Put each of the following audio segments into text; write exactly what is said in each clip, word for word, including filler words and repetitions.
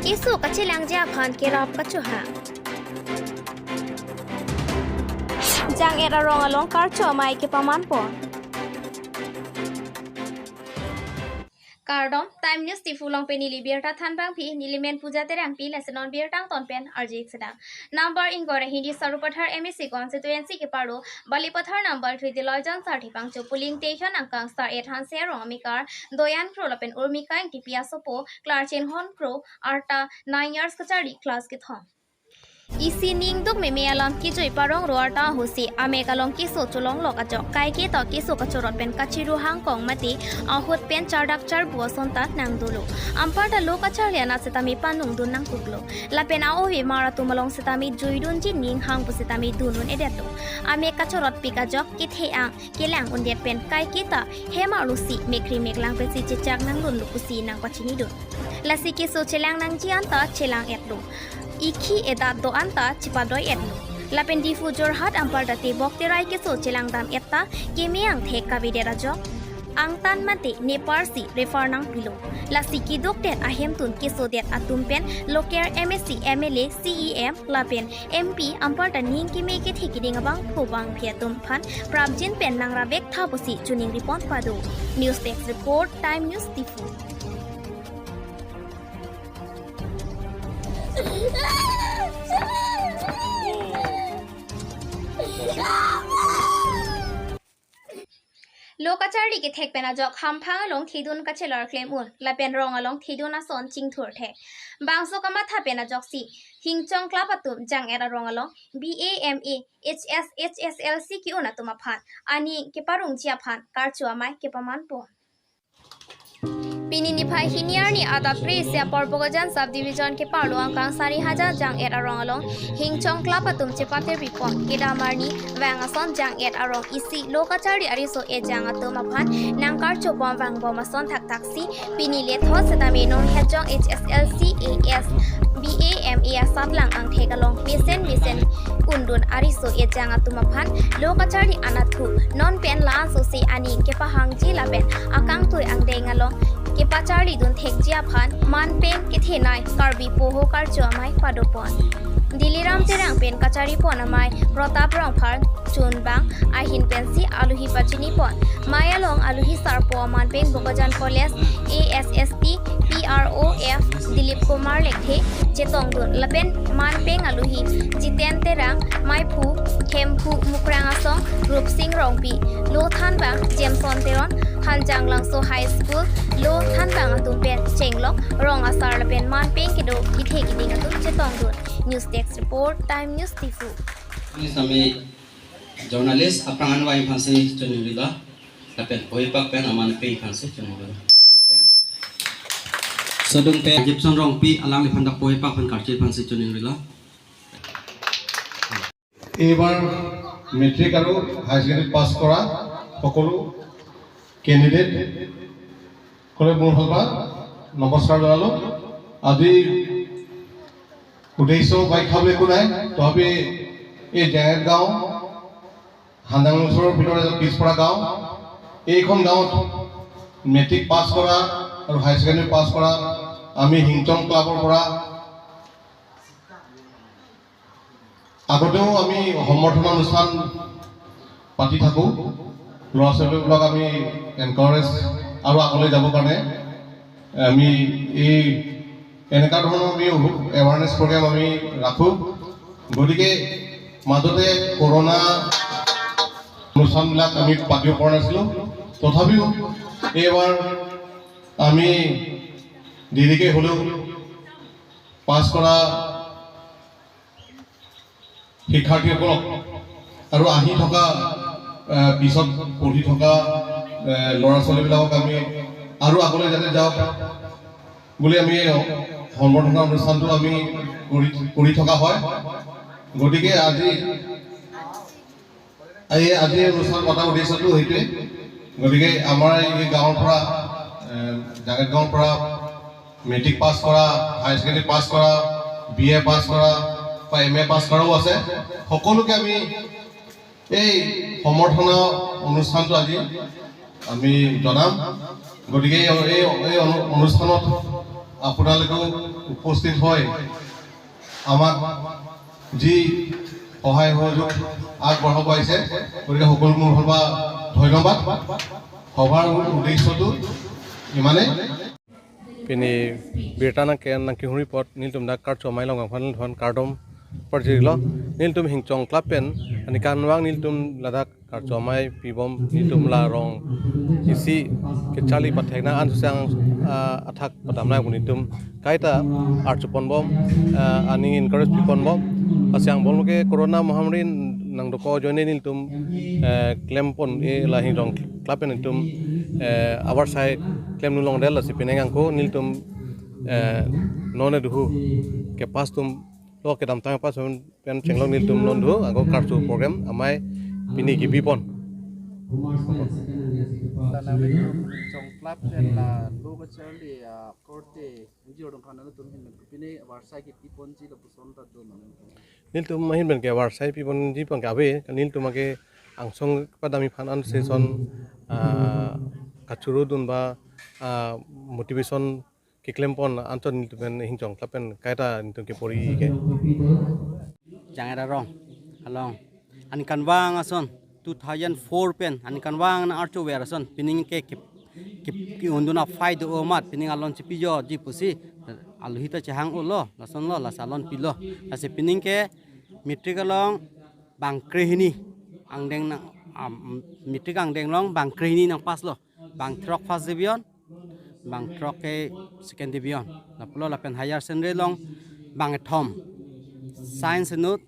Keso kachelangji aphan kerap kachohang. Jang-et arong along karcho amei kepaman pon. Kardom, Time News Diphu along pen neli birta thanbangpi, neli men Puja Terangpi, lason birta angton pen arju-ik sedang. Number ingkoi ra hini Sarupathar M A C constituency keparlo, Balipathar number three Diloijon Sarthe Phangcho polling station angkang star eight Hanse Rong amekar, Doyan Kro lapen Urmika Ingtipi asopo, Klarchenhon Kro, arta nine years kacharli class kethom. Isi ning dukmeme alam kejui parong ro arta ahutsi amek along keso cholonglok ajok kaike ta keso kachorot pen kachiru hangkong mate ahut pen chardak charbu ason ta nangdolo. Anparta lo kacharli anat setame panung dun nangkoklo. Lapen a-ove mar atum along setame juidunji ning hang pu setame dun un-edetlo. Amek kachorotpik ajok kethe-ang kelang undet pen kaike ta hem arlosi mekri meklang pensi chechak nangdunlo pusi nangpachinidun. Lasi keso chelang nangji anta chelang-etlo. Ikhi edat do anta chepadoi-etlo. Lapen Diphu Jorhat anparta tebok terai keso chelangdam-et ta keme angthek kavedet ajok angtan mate Nepal si refer nangpilo. Lasi kedukdet ahemtun kesodet atum pen local M A C, M L A, C E M lapen M P anparta ning keme kethe keding abangphu bangphi atum aphan prapjin pen nangrap-ik tha pusi choningri pon pado. News Desk Report, Time News Diphu. Lo kacharli kethek pen ajok hamphang along thedun kachelar klem un lapen rong along thedun ason chingthur thek. Bangso kamatha pen ajoksi Hingchong Club atum jang-et arong along B A M A, H S, H S L C ke-un atum aphan aning keparungji aphan karcho amei kepaman pon. Pini niphai hini arni adap kre-isi apor Bokajan Subdivision keparlo angkang Sarihaja jang-et arong along Hingchong Club atum chepaterpi pon kedam arni vang ason jang-et arong isi lo kacharli ariso ejang atum aphan nangkarcho bom vangbom ason thakthaksi pini lethot setame non Hejong H S L C A S B A M A asatlang angthek along mesen mesen kundun ariso ejang atum aphan lo kacharli anatthu non pen la-an sose aning kepahangji lapen akangtui angdeng along kepacharlidun thekji aphan manpeng kethenei Karbi poho karcho amei padopon. Diliram Terang pen kachari pon amei Protap Rongphar chunbang ahin pensi aluhi pachini pon. Mei along aluhi sarpo manpeng Bokajan College A S S T P R O F Dilip Kumar Lekthe chetongdun lapen manpeng aluhi Jiten Terang, meiphu Khemphu Mukrang Asong, Rupsing Rongpi, lo thanbang Jameson Teron, Hanjanglangso High School lo thanbang atum pen chenglok rong asar lapen manpeng kedo kethe keding atum chetongdun. News Desk Report, Time News Diphu. Ini sami journalist aphrang anvai aphansi choningrilo. Lapen pohepak pen amanpeng aphansi choningrilo. Sodung pen Gibson Rongpi alangliphan ta pohepak pen karchi aphansi choningrilo. এইবাৰ মেট্ৰিক আৰু higher secondary pass কৰা সকলো কেণ্ডিডেট সকলোকে মোৰ ফালৰ পৰা নমস্কাৰ জনালোঁ। আজি উদ্দেশ্য ব্যাখ্যা বুলি একো নাই, তথাপি এই জেঙেত গাঁও হান্দাং ওচৰৰ ভিতৰত এটা পিছপৰা গাঁও। এইখন গাঁৱত মেট্ৰিক পাছ কৰা আৰু হায়াৰ ছেকেণ্ডেৰী পাছ কৰা আমি হিংচং ক্লাবৰ পৰা আগতেও আমি সম্বৰ্ধনা অনুষ্ঠান পাতি থাকোঁ। ল'ৰা ছোৱালীবিলাক আমি এনকাৰেজ আৰু আগলৈ যাবৰ কাৰণে আমি এই এনেকুৱা ধৰণৰ আমি এৱাৰনেছ প্ৰগ্ৰাম আমি ৰাখোঁ। গতিকে মাজতে কৰোণা অনুষ্ঠানবিলাক আমি পাতিব পৰা নাছিলোঁ। তথাপিও এইবাৰ আমি দেৰিকৈ হ'লেও পাছ কৰা শিক্ষাৰ্থীসকলক আৰু আহি থকা, এ, পিছত পঢ়ি থকা, এ, ল'ৰা ছোৱালীবিলাকক আমি আৰু আগলৈ যাতে যাওক বুলি আমি সম্বৰ্ধনা অনুষ্ঠানটো আমি কৰি, কৰি থকা হয়। গতিকে আজি, এই, আজি এই অনুষ্ঠান পতাৰ উদ্দেশ্যটো সেইটোৱে। গতিকে আমাৰ এই গাঁৱৰ পৰা, এ, জাগেত গাঁৱৰ পৰা মেট্ৰিক পাছ কৰা, হায়াৰ ছেকেণ্ডেৰী পাছ কৰা, বি এ পাছ কৰা বা এম এ পাছ কৰাও আছে। সকলোকে আমি এই সম্বৰ্ধনা অনুষ্ঠানটো আজি আমি জনাম। গতিকে এই, এই, এই অনু-, অনুষ্ঠানত আপোনালোকেও উপস্থিত হৈ আমাক যি সহায় সহযোগ আগবঢ়াব আহিছে, গতিকে সকলো মোৰ ফালৰ পৰা ধন্যবাদ। সভাৰ উদ্দেশ্যটো ইমানেই। Pini birta nangke nangkehuri apot nelitum dak Karcho Amei along aphan kardom parjirlo. Nelitum Hingchong Club pen ani kanvang nelitum ladak Karcho Amei pibom, nelitum la rong isi kacharli pathekna an sang, ah, athak padamnang pu nelitum kaita arjuponbom, ah, aning encourage piponbom. Lasi angbong ke corona mahamari nangdokok ajoine nelitum, eh, klempon-e la Hingchong Club pen nelitum, eh, avarsai klemdun longledet, lasi penang ako nelitum, eh, non-e duhu kepass atum lo, kedamtang pass pen chenglok nelitum non duhu ako Karcho program amei pini kebipon. Tanang nelitum Hingchong Club pen la lo kacharli, ah, korte ingjir dong kan nelitum ahin pen pini avarsai kepiponji lapuson ta do mane. Nelitum ahin pen ke avarsai piponji abang ke ave, kan nelitum ke angsong padam aphan an season, ah, kachorudun ba, ah, motivation keklempon anchot nelitum pen Hingchong Club pen kaita nelitum kepori ke. Jangera rong along ani kanvang ason two thousand four pen ani kanvang nang-archo ver ason pining ke ke ke, ke-undun aphai do amat pining alon chipijoji pusi aluhi ta chehang-olo, lasonlo, lasi alon pilo. Lasi pining ke matric along bang krehini angdeng nang, am, matric angdeng along bang krehini nangpasslo. Bang throk first division, bang throk ke second division. Lapulo lapen higher secondary along bang kethom, science inut,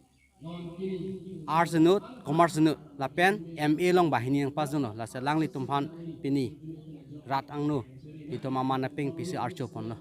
arts inut, commerce inut, lapen M A along banghini nangpassdunlo. Lasi alanglitum aphan pini rat angno itum aman apeng pisi archoponlo.